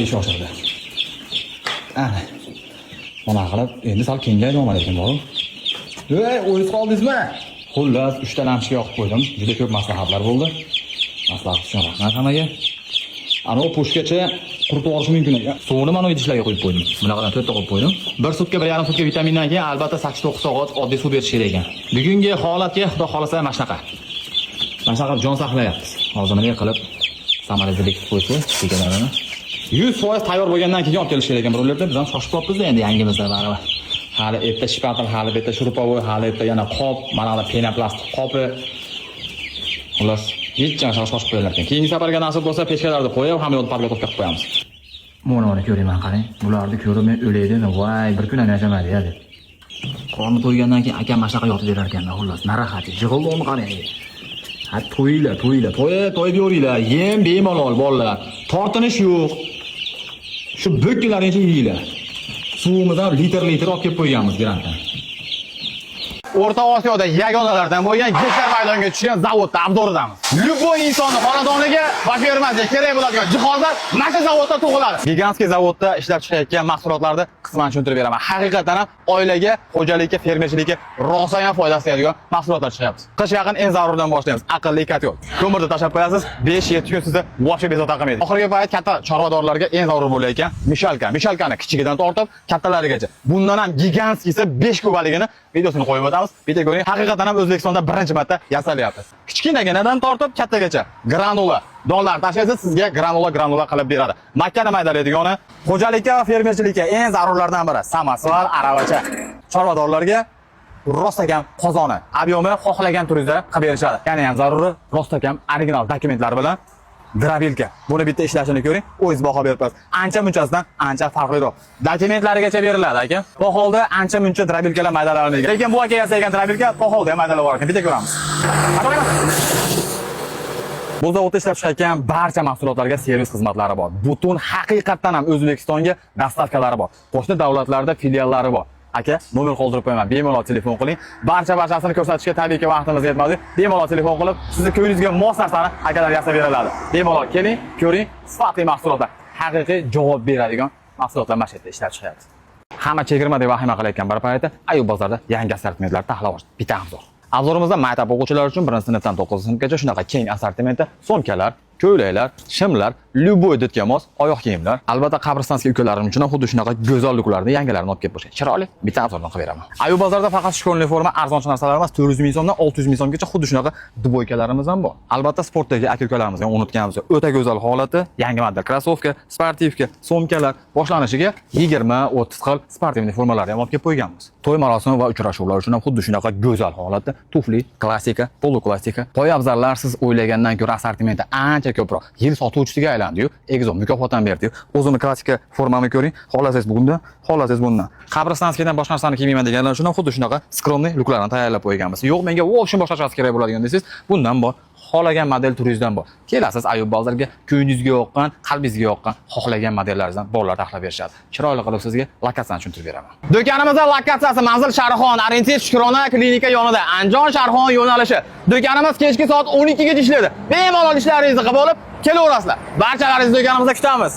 Ish oshirdi. Ana. Mana qilib, endi sal kengaydi lekin boru. Ey, o'lib qoldingizmi? Xullas, 3 ta lampochka yoqib qo'ydim. Juda ko'p maslahatlar bo'ldi. Maslahat uchun rahmat hammaga. Ana u pushkacha quritib yuborish mumkin ekan. Suvini mana idishlarga qo'yib qo'ydim. Bunaqadan to'rtta qo'yib qo'ydim. Bir sutka, 1,5 sutka vitamindan keyin albatta 8-9 soat oddiy suv berish kerak ekan. Bugungi holatga, Xudo xolasa, mana shunaqa. Mana shunaqa qilib jon saqlayapmiz. Hozir bunday qilib samarizni bekitib qo'ysa, bekalarini. 100% tayyor bo'lgandan keyin olib kelish kerak ekan birovlarda. Biz ham shoshib qolibmiz endi, yangimizda baribir. Hali erta шпатель, hali bu yerda шуруповёрт, hali erta yana qop, mana bu пенопласт qopi. Xullas, hech narsa shoshib qo'yilar ekan. Keyingi safarga nasib bo'lsa, pechkalarni qo'yib, hamma yoqni подготовка qilib qo'yamiz. Mana ko'ringman, qarang. Bularni ko'rib men o'lay dedim. Voy, bir kun ham yashamadi ya deb. Qorni to'ygandan keyin akam mana shunaqa yotib berar ekanda, xullas, narahat. Jig'ildonni qarang. Ha, to'yinglar, to'yinglar, to'yib, to'yib yuringlar. Yem bemalol, bolalar. Tortinish yo'q. Shu bo'kkilaringcha yeyglar. Suvimizni ham litr litr olib kelib qo'yganmiz grantdan. O'rta Osiyoda yagonalardan bo'lgan gektar maydonga tushgan zavodda обзор idamiz. Любой insonni xonadoniga va fermasiga kerak bo'ladigan jihozlar mana shu zavodda tug'iladi. Гигантский zavodda ishlab chiqayotgan mahsulotlarni qisman tushuntirib beraman. Haqiqatan ham oilaga, xo'jalikka, fermerchilikka rosa ham foydasi tegadigan mahsulotlar chiqyapmiz. Qish yaqin eng zarurdan boshlaymiz. Aqlli котёл. Ko'mirda tashlab qo'yasiz, 5-7 kun sizni вообще bezovta qilmaydi. Oxirgi payt katta chorvadorlarga eng zarur bo'layotgan мешалка. Мешалка ni kichigidan tortib kattalarigacha. Bundan ham гигантский si 5 kubaligini videosini qo'yib o'tamiz. Bitta ko'ring, haqiqatan ham O'zbekistonda birinchi marta yasalyapti. Kichkinaginadan tortib kattagacha granula donlar tashlaysiz, sizga granula granula qilib beradi. Makkani maydalaydigani, xo'jalikka va fermerchilikka eng zarurlardan biri samosval, aravacha. Chorvadorlarga rostakam qozoni, объем i xohlagan turingizda qilib berishadi. Yana ham zaruri, rostakam original dokumentlar bilan дробилка. Buni bitta ishlashini ko'ring, o'zingiz baho berib qo'yasiz. Ancha munchasidan ancha farqliroq. Dokumentlarigacha beriladi, aka. Poxolda ancha muncha дробилка lar maydalanadi. Lekin bu aka yasagan дробилка poxolda ham maydalab bor ekan. Bitta ko'ramiz. Bu zavodda ishlab chiqayotgan barcha mahsulotlarga servis xizmatlari bor. Butun haqiqatdan ham O'zbekistonga доставка lari bor. Qo'shni davlatlarda filiallari bor. Aka, nomer qoldirib qo'yaman. Bemalol telefon qiling. Barcha barchasini ko'rsatishga tabiiyki vaqtimiz yetmadi. Bemalol telefon qilib, sizni ko'nglingizga mos narsani akalar yasab beriladi. Bemalol keling, ko'ring, sifatli mahsulotlar, haqiqiy javob beradigan mahsulotlar mana shu yerda ishlab chiqyapti. Hamma chegirma deb vahima qilayotgan bir paytda Ayub bozorda yangi assortimentlar taxlab ochdi. Bitta обзор. Обзор imizda maktab o'quvchilari uchun 1-sinfdan 9-sinfgacha shunaqa keng assortimentda sumkalar, ko'ylaklar, shimlar, любой didga mos oyoq kiyimlar. Albatta, qabristonskiy ukalarim uchun ham xuddi shunaqa go'zal look larni yangilarini olib kelib qo'yishgan. Chiroyli bitta обзор dan qilib beraman. Ayub bozorda faqat школьный форма, arzonchi narsalar emas, 400 ming so'mdan 600 ming so'mgacha xuddi shunaqa двойка larimiz ham bor. Albatta, sportdagi aka ukalarimizni ham unutganmiz yo'q. O'ta go'zal holati, yangi model кроссовка, спортивка, sumkalar boshlanishiga 20-30 xil спортивный formalarni ham olib kelib qo'yganmiz. To'y marosimi va uchrashuvlar uchun ham xuddi shunaqa go'zal holatda tufli, klassika, полуклассика, poyabzallar siz o'ylagandan ko'ra assortimenti ancha ko'proq. Yil sotuvchisiga aylandi-yu, Exo mukofot ham berdi-yu. O'zimni klassika formamni ko'ring, xohlasangiz bundan, xohlasangiz bundan. Qabristonskiydan boshqa narsani kiymayman deganlar uchun ham xuddi shunaqa скромный look larni tayyorlab qo'yganmiz. Yo'q, menga в общем boshqachasi kerak bo'ladigan desangiz, bundan bor. Xohlagan model turingizdan bor. Kelasiz Ayub bozorga, ko'nglingizga yoqqan, qalbingizga yoqqan, xohlagan modellaringizdan bolalar taxlab berishadi. Chiroyli qilib sizga lokatsiyani tushuntirib beraman. Do'konimizda lokatsiyasi: manzil Sharxon, Orientir Shukrona klinika yonida, Andijon Sharxon yo'nalishi. Do'konimiz kechki soat 12 gacha ishlaydi. Bemalol ishlaringizni qilib olib, kelaverasizlar. Barchalaringizni do'konimizda kutamiz.